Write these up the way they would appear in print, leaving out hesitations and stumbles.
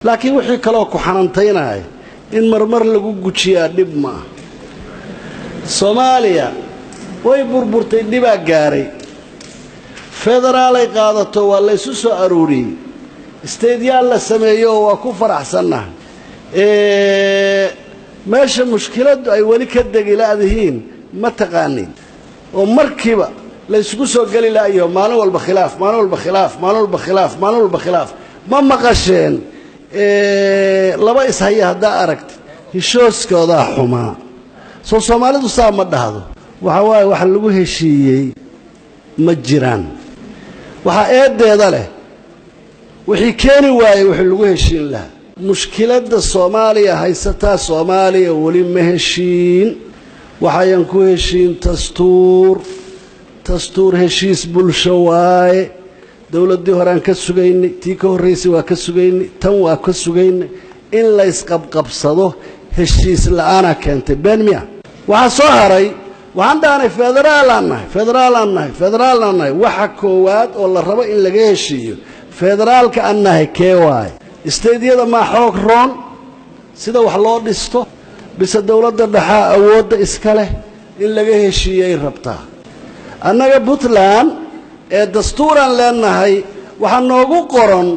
Laakiin wixii kaloo ku xanantaynaya in marmar lagu gujiyaa dhib ma ah. Soomaaliya way burburtay, dhibaa gaaray, federaalay qaadato, waa laysu soo aruuriyey, isteedyaal la sameeyo, waa ku faraxsannahay. Meesha mushkiladdu ay weli ka degi la'dihiin ma taqaanin, oo markiiba laysugu soo geli la'yaho, maalin walba khilaaf, maalin walba khilaaf, maalin walba khilaaf, maalin walba khilaaf. Ma maqasheen laba ishaya haddaa aragtid heshooskoodaa xumaa? Soo Soomaalidu saa ma dhahdo? Waxa waaye, waxa lagu heshiiyey ma jiraan. Waxaa eedeeda leh wixii keeni waayey wixii lagu heshiin lahaa. Mushkiladda Soomaaliya haysataa, Soomaaliya weli ma heshiin. Waxayan ku heshiin dastuur. Dastuur heshiis bulsho waaye. Dowladdii horeaan ka sugaynay, tii ka horraysay waa ka sugaynay, tan waa ka sugaynay. In laysqabqabsado heshiis la'aanaa keentay, been miya? Waxaa soo haray, waxaan dhahnay federaalaan nahay, federaalaan nahay, federaalaan nahay. Waxa koowaad oo la rabo in laga heshiiyo, federaalka aan nahay kee waaye? Isteydyada maa xoog roon sida wax loo dhisto, bise dowladda dhexaa awoodda iska leh? In laga heshiiyey rabtaa. Annaga Puntland ee dastuuraan leenahay, waxaa noogu qoran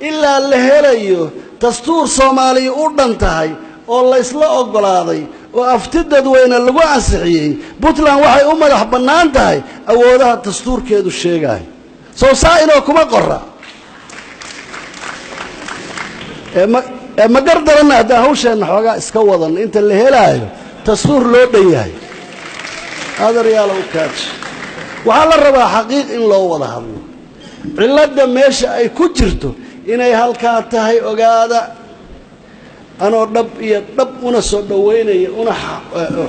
ilaa la helayo dastuur Soomaaliya u dhan tahay oo laysla oggolaaday oo afti dadweyne lagu ansixiyey, Puntland waxay u madax bannaan tahay awoodaha dastuurkeedu sheegaayo. Sow saa inoo kuma qora? Ee ma gar daranna haddaan hawsheenna xoogaa iska wadan inta la helaayo dastuur loo dhan yahay? Adaryaala u kaaji, waxaa la rabaa xaqiiq in loo wada hadlo, cilladda meesha ay ku jirto inay halkaa tahay. Ogaada, anoo dhab iyo dhab una soo dhoweynaya una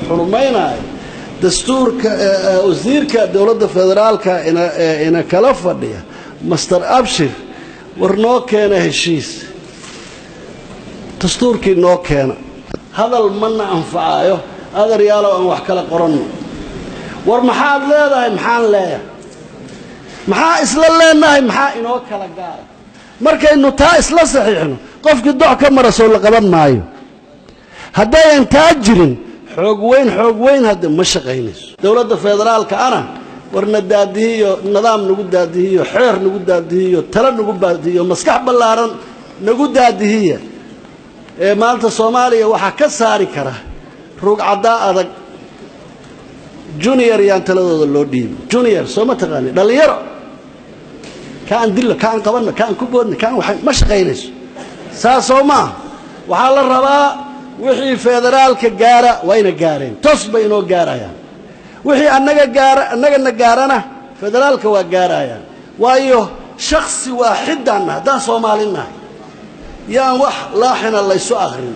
xurmaynaayo dastuurka, wasiirka dowladda federaalka ina kala fadhiya, Master Abshir, war noo keena heshiis, dastuurkii noo keena. Hadal mana anfacayo, adaryaalow, aan wax kala qoranno. War maxaad leedahay? Maxaan leeyahay? Maxaa isla leenahay? Maxaa inoo kala gaara? Markaynu taa isla saxiixno, qofkii doc ka mara soo la qaban maayo. Haddayan taa jirin, xoog weyn, xoog weyn hadde ma shaqaynayso. Dowladda federaalka ana warna daadihiyo, nidaam nagu daadihiyo, xeer nagu daadihiyo, talo nagu daadihiyo, maskax ballaaran nagu daadihiya. Ee maanta Soomaaliya waxaa ka saari kara ruugcaddaa adag. Junior yaan taladooda loo dhiibin. Junior soo ma taqaani? Dhallinyaro ka aan dillo, ka aan qabanno, ka aan ku boodno, ka aan waxay ma shaqaynayso. Saas soo maaha? Waxaa la rabaa wixii federaalka gaara wayna gaareen, tos bay inoo gaarayaan. Wixii annaga gaara, annagana gaarana, federaalka waa gaarayaan. Waayo, shaksi waaxidaanna haddaan Soomaalin nahay, yaan wax laaxina laysu akrin.